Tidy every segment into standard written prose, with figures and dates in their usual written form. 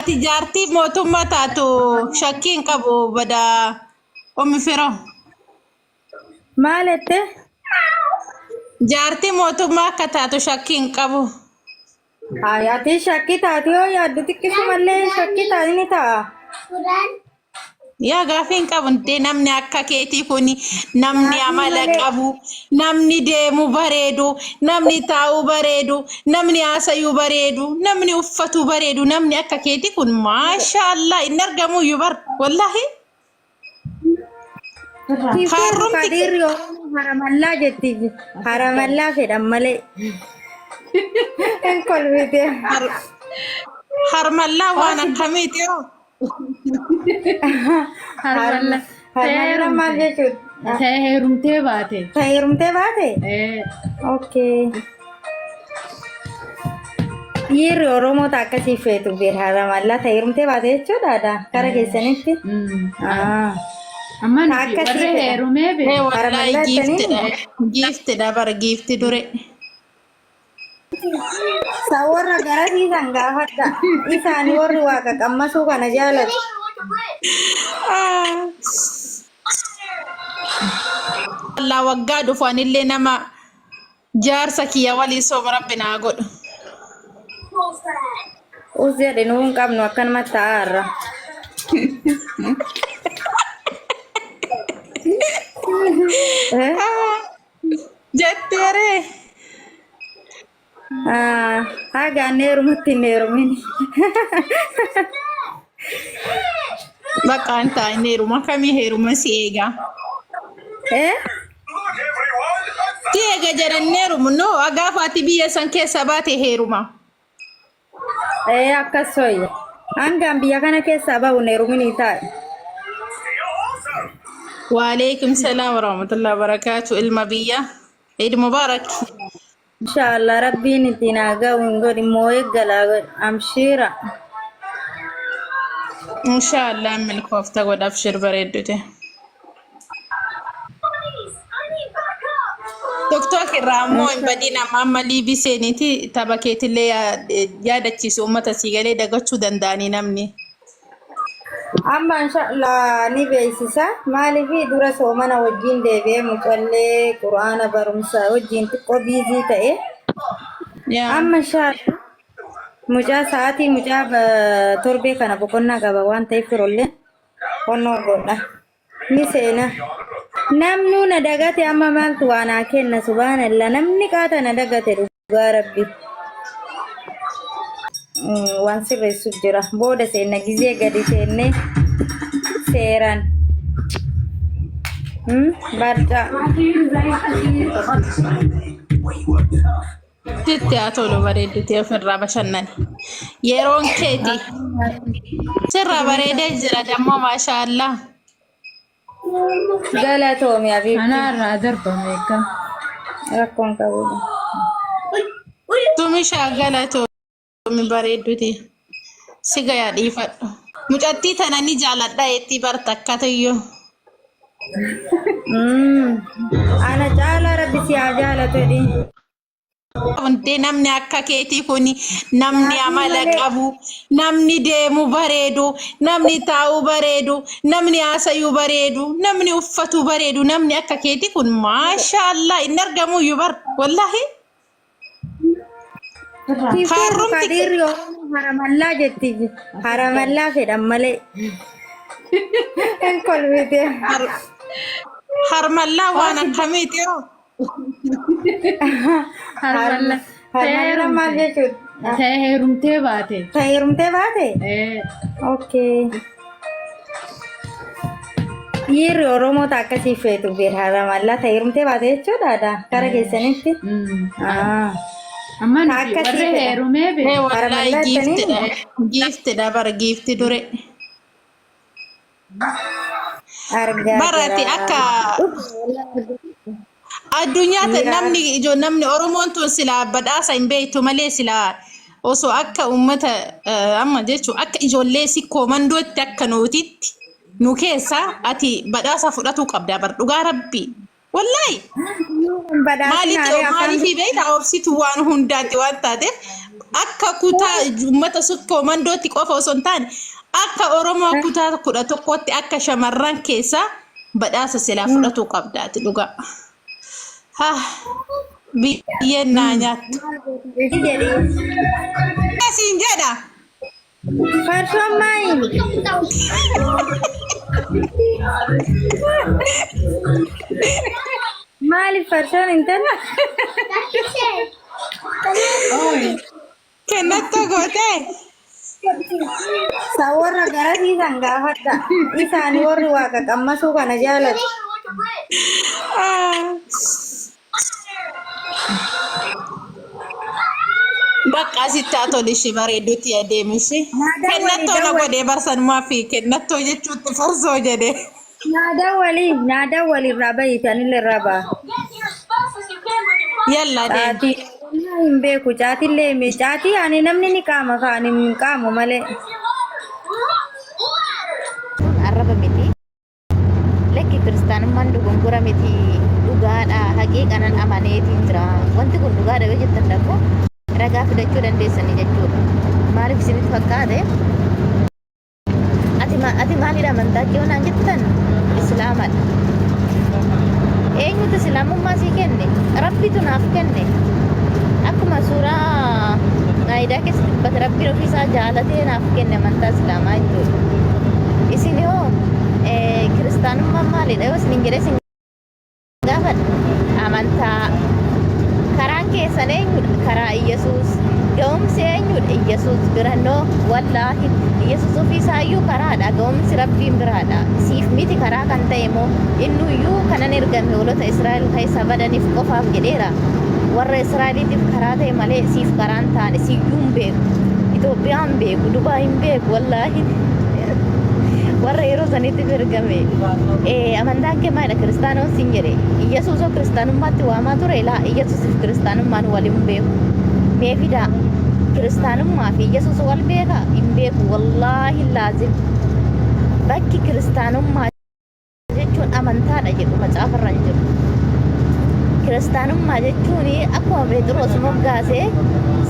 Ati jaartii mootummaa taatu shakkii hin qabu bada ummi firoo. Maal jette? Jaartii mootummaa akka taatu shakkii hin qabu. Ay, ati shakkii taate yoo yaaddu xiqqisumallee shakkii taate ni ta'a. Yaa gaafii hin qabu intee namni akka keetii kun namni Gaafii amala malee. qabu namni deemu bareedu namni taa'u bareedu namni haasayuu bareedu namni uffatu bareedu namni akka keetii kun maashaallah hin argamu iyyuu bar wallaahi Siiftuu harrumti Kadiirri Oromoo haramallaa jetti. Haramallaa fedhan malee. Hin kolfite. Harmallaa waan akkamiiti hoo? Harmalla. Harmalla maal jechuudha? Ta'e heerumtee baate. Ta'e heerumtee baate? Ee. Okay. Dhiirri Oromoo ta'a akkasii feetu beer haramallaa ta'e heerumtee baate jechuudha aadaa kara keessanitti. Ah. Amma nuti Akkasii warra fedha. heerumee Ee beeku. wallaahi Harmallaa giiftidha. jettanii Giiftidha bara giifti dure. Isa warra garasiisan gaafadha. Isaan warri waaqa qammasuu kana jaalatu. Allah waggaa dhufu anillee nama jaarsa kiyya walii sooma rabbi naa godhu. Us jedhe nuu hin qabnu akkanuma taa'aa irra. Eh? Jetteeree. Ah, haga inni heerumutti hin heerumin. Bakka hin taa'in heeruma kamii heeruma si eegaa. Eh? Si eega jedhan heerumu no gaafa ati biyya san keessa baate heeruma. Eh, akkas wayya. Hangaan biyya kana keessaa bahu hin heeruminii taa'e. Waalaikum salaam warahmatullahi wabarakatuh ilma biyya. Eid Mubarak. Inshaallah rabbiin ittiin haa ga'u hin godhi moo'ee galaa godhi amshiira. Inshaallah milkoofta godhaaf shir bareeddute. Tiktok irraa ammoo hin badin amma amma liibii seeniiti tapha keetillee yaadachiisu uummata sii galee dagachuu danda'anii namni. Amma inshaallah ni beeksisa. Maaliif dura soomana wajjin deebi'ee mucallee quraana barumsa wajjin xiqqoo biizii ta'e. Yaa. Amma inshaallah mucaa sa'aatii mucaa torbee kana boqonnaa qaba waan ta'eef firollee qonnoo godha. Ni seena. Namnuu na dagate amma maaltu waa naa kenna subhaanallah namni qaata na dagate dhugaa rabbi. Waan sirreessuuf jira. Booda seenna gizee gadi seennee seeraan. Barcaa. Sitti haa tolu bareedduti ofirraa bashannani. Yeroon keeti. Sirraa bareedee jira dammoo maashaallah. Galatoomi Abiibti. Anaa irraa darbame eeggam. Rakkoon qabu. Tumishaa galatoomi bareedduti. Si gayaa dhiifadhu. Mucattii tana ni jaaladha jettii barta akkatuyyuu. Ana caalaa rabbi si haa jaalatu jedhi. Hundee namni akka keetii kun namni Gaafii amala malee. qabu, namni deemu bareedu, namni taa'u bareedu, namni haasayuu bareedu, namni uffatu bareedu, namni akka keetii kun maashaallah hin argamu iyyuu bar wallaahi. Siiftuu Harrumti Kadiirri Oromoo haramallaa jetti. Haramallaa fedhan malee. Hin kolfite. Harmallaa waan akkamiiti hoo? Harmalla. Harmalla maal jechuudha? Ta'e heerumtee baate. Ta'e heerumtee baate? Ee. Okay. Dhiirri Oromoo ta'a akkasii feetu beer haramallaa ta'e heerumtee baate jechuudha aadaa kara keessanitti. Ah. Amma nuti Akkasii warra fedha. heerumee Ee beeku. wallaahi Harmallaa giiftidha. jettanii Giiftidha bara giifti dure. Argaa Barati jira. akka addunyaa ta Dhiira namni ijoo namni Oromoon tun silaa badhaasa hin beektu malee silaa osoo akka uummata amma jechuun akka ijoollee sikkoo mandootti akka nuutitti nu keessa ati badhaasa fudhatuu qabda bar dhugaa rabbi Wallaahi Badhaasni maaliif haaree afaan maaliif beektaa obsitu waan hundaatti waan taateef Akka kutaa uummata sukkoo mandootti qofa osoo hin taane akka Oromoo kutaa 11tti akka shamarran keessaa badhaasa silaa fudhatuu qabdaati dhugaa. Ha biyyeen naa nyaattu. Jedhi. Siin jedha. Farsoon maayin? Maaliif farsoon intala? Kennattoo gootee. Sa warra garasiisan gaafadha. Isaan warri waaqa qammasuu kana jaalatu. Ah. Bakka asitti haa tolu ishee bareeduutti adeemu ishee. Naa dawwali Kennattoo na dawwali. godhee barsanumaa fi kennattoo jechuutti farsoo jedhee. Naa dawwali naa dawwali irraa bahiiti anillee irraa baha. Yalla deemi. Caatii hin beeku caatillee hime caatii ani namni ni qaama ka ani hin qaamu malee. Kun arraba miti. Lakki kiristaanummaan dogongora miti dhugaadha haqiiqanan amaneetiin jira wanti kun dhugaadha yoo jettan dammoo ragaa fidachuu dandeessanii jechuudha maaliif isinitti fakkaate ati ati maalidha amantaa kee yoo naan jettan islaamadha eenyutu islaamummaa sii kenne rabbitu naaf kenne akkuma suuraa maayidaa keessatti dubbate rabbiin ofiisaa jaalatee naaf kenne amantaa islaamaa jechuudha Isin hoo kiristaanummaan maalidha yoo isinin jedhee isin gaafadhe amantaa karaan keessan eenyudha karaa Iyyasuus ga'umsi eenyudha Iyyasuus bira no wallaahi Iyyasuus ofii isaayyuu karaadha ga'umsi rabbiin biraadha siif miti karaa kan ta'e immoo innuyyuu kanan ergame hoolota Israa'el keessa badaniif qofaaf jedheera warra Israa'eliitiif karaa ta'e malee siif karaan taane siyyuu hin beeku Itoophiyaa hin beeku Dubaay hin beeku wallaahi warra yeroo sanitti ergame amantaan kee maalidha kiristaanoon siin jedhe Iyyasuusoo kiristaanummaatti waamaa ture laa Iyyasuusiif kiristaanummaan wal hin beeku mee fidaa kiristaanummaa fi Iyyasuus wal beeka hin beeku wallaahi laazim bakki kiristaanummaa jechuun amantaadha jedhu macaafa irra hin jiru. Kiristaanummaa jechuun akkuma Pheexiroos moggaase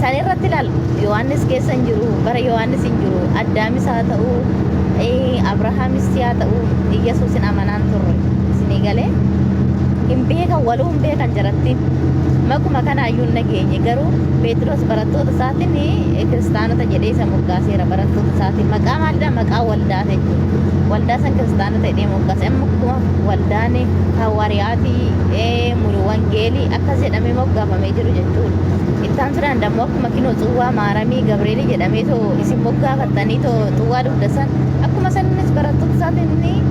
san irratti ilaal Yohaannis keessa hin jiru bara Yohaannis hin jiru Addaamis haa ta'u Abrahaamis haa ta'u Iyyasuusin amanaan turre isinii galee hin beekan waluu hin beekan jaratti makuma kanaayyuu hin dhageenye garuu Pheexiroos barattoota isaatiin kiristaanota jedhee isa moggaaseera barattoota isaatiin maqaa maalidha maqaa waldaa jechuudha waldaa san kiristaanota jedhee moggaase amma akkuma waldaan hawaariyaatii mulu wangeelii akkas jedhamee moggaafamee jiru jechuudha ittaan sudhaan dammoo akkuma kinoo tsuwwaa maaramii gabreelii jedhamee too isin moggaafattanii too xuwwaa dugda san akkuma sanis barattoota isaatiin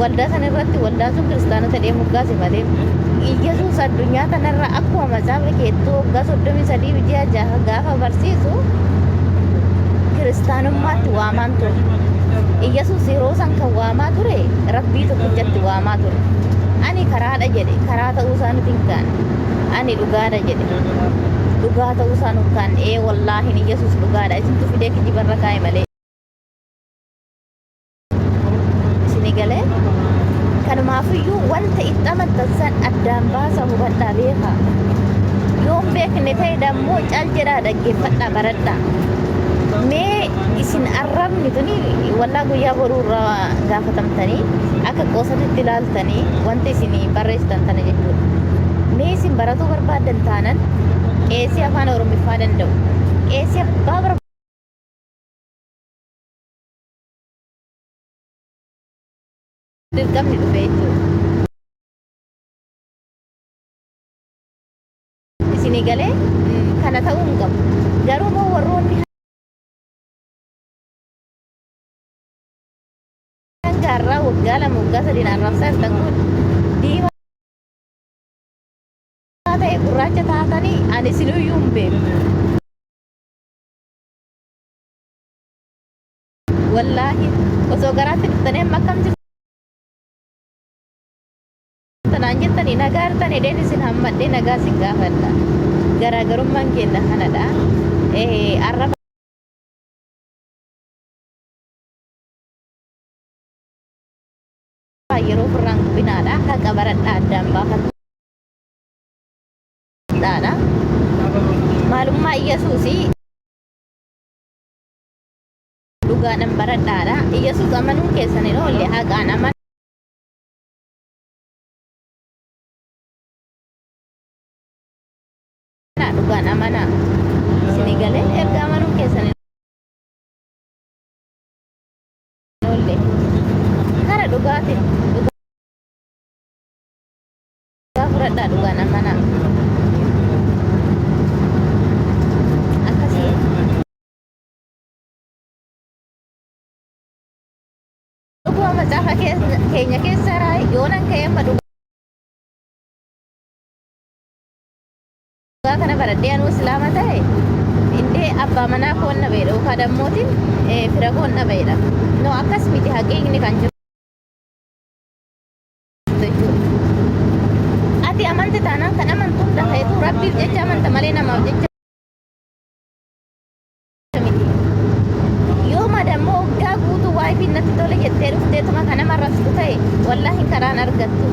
waldaa san irratti waldaan sun kiristaanota jedhee moggaase malee Iyyasuus addunyaa tanarra akkuma macaafa keettuu waggaa 33 ji'a 6 gaafa barsiisu kiristaanummaatti waamaan ture. Iyyasuus yeroo san kan waamaa ture rabbii tokkichatti waamaa ture. Ani karaadha jedhe karaa ta'uu isaa nuti hin kaane. Ani dhugaadha jedhe dhugaa ta'uu isaa nu hin kaane. Ee wallaahin Iyyasuus dhugaadha isintu fidee kijibarra kaa'e malee. Isinii galee? Kanumaafiyyuu wanta itti amantan san addaan baasa hubadhaa beekaa. Yoo hin beekne ta'e dammoo cal jedhaa dhaggeeffadhaa baradhaa. Mee isin arrabni tuni wallaa guyyaa boruu irraa gaafatamtanii akka qoosatitti ilaaltanii wanta isin barreessitan tana jechuudha. Mee isin baratuu barbaaddan taanan qeesii afaan Oromiffaa danda'u. Qeesii abbaa Dirqamni dhufe jechuudha. Isinii galee kana ta'uu hin qabu. Garuu immoo warroonni hanga har'aa waggaa 2 waggaa 3 arrabsaa jirtan kun diimaa ta'e gurraacha taatanii ani isinuyyuu hin beeku. Wallaahi osoo garaatti dhuftanii amma akkam jirtu naan jettanii nagaa jirtan jedheen isin hammadhee nagaa isin gaafadha. Garaagarummaan keenya kanadha. Arraba yeroo ofirraan gubinaadha. Haqa baradhaa addaan baafadhaadha. Maalummaa Iyyasuusii. Dhugaadhaan baradhaadha. Iyyasuus amanuun keessan hin oolle haqaan amanaa dhugaan amanaa. Isinii galee erga amanuun keessan hin oolle kara dhugaatiin dhugaa fudhadhaa dhugaan amanaa. Akkasii. Dhuguma macaafa keenya keessa raayi yoonan ka'ee amma dhugaa kana baradhee anuu islaama ta'e indee abbaa manaa koon dhabeedha yookaan dammootiin fira koon dhabeedha. No akkas miti haqiiqni kan jiru jechuudha. Ati amante taanaan kan amantu hunda ta'etu rabbiif jecha amanta malee namaaf jecha miti. Yoo madammoo waggaa guutuu waayifiin natti tole jettee dhufteetuma kan nama arrabsitu ta'e wallaahi karaan argattu.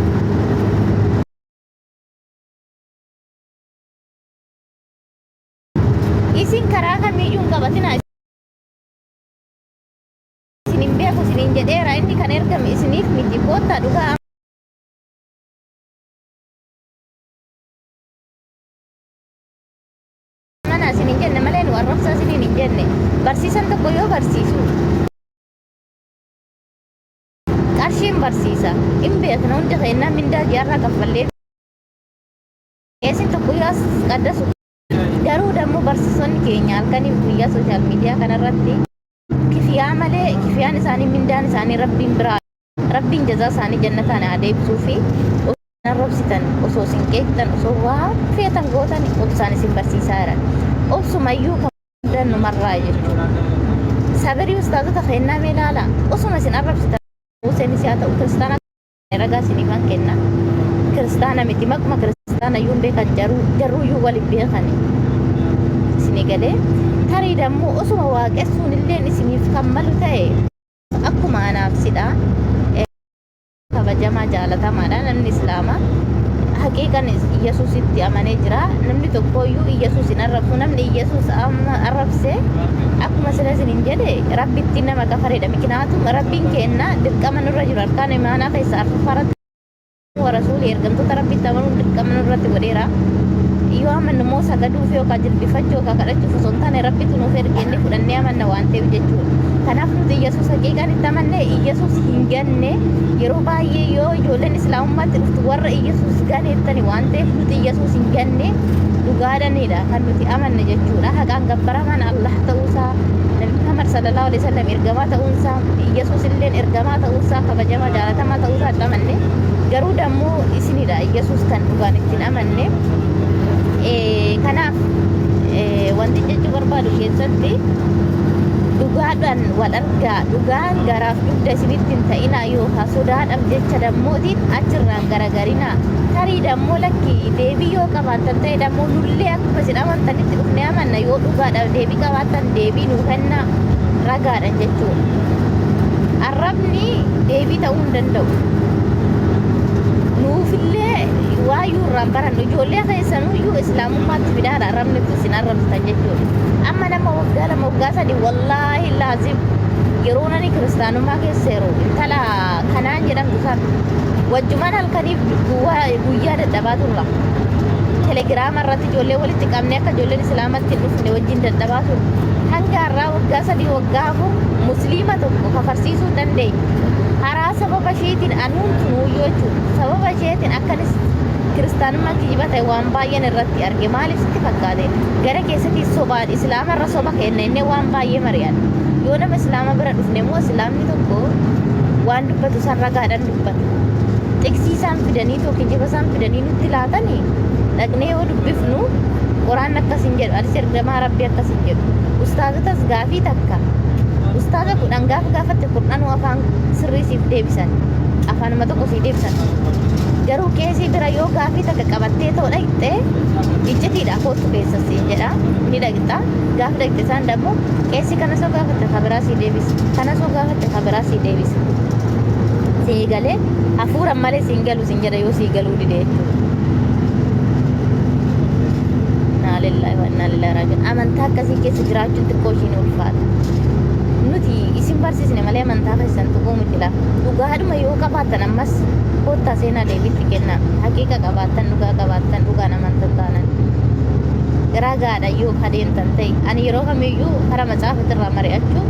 Isin karaa kamiyyuu hin qabatinaa isin hin beeku isiniin jedheera inni kan ergame isiniif miti koottaa dhugaa amanaa isin hin jenne malee nu arrabsaa isiniin hin jenne. Barsiisan tokko yoo barsiisu qarshiin barsiisa. Hin beekna hundi keennaa mindaa ji'arraa kaffallee qeesiin tokko yoo as qaddasu garuu dammoo barsiisonni keenya halkaniif guyyaa sooshaal miidiyaa kanarratti kifiyaa malee kifiyaan isaanii mindaan isaanii rabbiin biraa rabbiin jazaa isaanii jannataan haa deebisuu fi arrabsitan osoo isin qeeqxan osoo waa feetan gootan obsaan isin barsiisaa jiran. Obsumayyuu kan guddaan numarraa jechuudha. Sabirii ustaazota keennaa mee ilaala. Osuma isin arrabsitan Museenis haa ta'u kiristaana ragaa isiniifan kenna. Kiristaana miti maquma kiristaana iyyuu hin beekan jaruu iyyuu wal hin beekani. Isinii galee tarii dammoo osuma waaqessuun illeen isiniif kan malu ta'e akkuma anaaf sidha. Kabajamaa jaalatamaadha namni islaamaa haqiiqan Iyyasuusitti amanee jira. Namni tokkoyyuu Iyyasuus hin arrabsu. Namni Iyyasuus amma arrabse akkuma sila isiniin jedhe rabbitti nama kafareedha. Miknaatum rabbiin kenna dirqama nurra jiru arkaan imaanaa keessa arfaffaa irratti wa rasuuli ergamtoota rabbitti amanuun dirqama nurratti godheera. Yoo amannu immoo sagaduuf yookaan jilbifachuu yookaan kadhachuuf osoo hin taane rabbitu nuuf erge inni fudhannee amanna waan ta'eef jechuudha. Kanaaf nuti Iyyasuus haqiiqaan itti amanne Iyyasuus hin ganne. Yeroo baay'ee yoo ijoolleen islaamummaatti dhuftu warra Iyyasuus ganeettani waan ta'eef nuti Iyyasuus hin ganne dhugaadhanidha kan nuti amanne jechuudha. Haqaan gabbaramaan Allah ta'uusaa Nabi Muhammad sallallahu alaihi wasallam ergamaa ta'uunsaa Iyyasuus illeen ergamaa ta'uusaa kabajamaa jaalatamaa ta'uusaa itti amanne. Garuu dammoo isinidha Iyyasuus kan dhugaan ittiin amanne. Kanaaf wanti jechuu barbaadu keessatti dhugaadhaan wal argaa dhugaan garaaf dugda isinitti hin ta'inaa yookaan sodaadhaaf jecha dammootiin achirraan garagarinaa tarii dammoo lakki deebii yoo qabaattan ta'e dammoo nullee akkuma isin amantanitti dhufnee amanna yoo dhugaadhaaf deebii qabaattan deebii nuu kennaa ragaadhaan jechuudha. Arrabni deebii ta'uu hin danda'u. Nuufillee waayyuu irraan barannu ijoollee keessanuyyuu islaamummaatti fidaadha arrabni isin arrabsitan jechuudha. Amma nama waggaa 2 waggaa 3 wallaahi laazim yeroo nani kiristaanummaa keessa yeroo intala kanaan jedhamtu san wajjumaan halkaniif guyyaa dadhabaa turra. Telegiraama irratti ijoollee walitti qabnee akka ijoolleen islaamatti hin dhufne wajjin dadhabaa turre. Hanga har'aa waggaa 3 waggaa 4 musliima tokko kafarsiisuu hin dandeenye. Haraa sababa isheetiin anuun tunuuyyuu jechuudha. Sababa isheetiin akkanis kiristaanummaan kijiba ta'e waan baay'een irratti arge. Maaliif sitti fakkaate? Gara keessatti sobaan islaama irra soba kenna innee waan baay'ee mari'anna. Yoo nama islaama bira dhufne immoo islaamni tokko waan dubbatu san ragaadhaan dubbata. Xiqsii isaan fidanii too kijiba isaan fidanii nutti laatanii dhaqnee yoo dubbifnu qoraan akkas hin jedhu anis ergamaa rabbii akkas hin jedhu. Ustaazotas gaafii takka ustaaza 10 gaafa gaafatte kurnanuu afaan sirrii siif deebisan. Afaanuma tokko sii deebisan. Garuu qeesii bira yoo gaafii takka qabattee too dhaqxe iccitiidha kootu keessa siin jedha ni dhaqxa. Gaafa dhaqxe isaan dammoo qeesii kana soo gaafatte ka biraa sii deebisa. Kana soo gaafatte ka biraa sii deebisa. Sii galee hafuuran malee siin galu siin jedha yoo sii galuu dide jechuudha. Innaa lillaahi wa innaa ilaihi raaji'uun. Amantaa akkasii keessa jiraachuun xiqqoo ishiin ulfaata. Nuti isin barsiisne malee amantaa keessan tuquu miti laa. Dhugaadhuma yoo qabaattan ammas koottaa seenaa deebiitti kennaa. Haqiiqa qabaattan dhugaa qabaattan dhugaan amantan taanan. Ragaadha yoo ka deemtan ta'e. Ani yeroo kamiyyuu kara matsaafatirraa mari'achuu.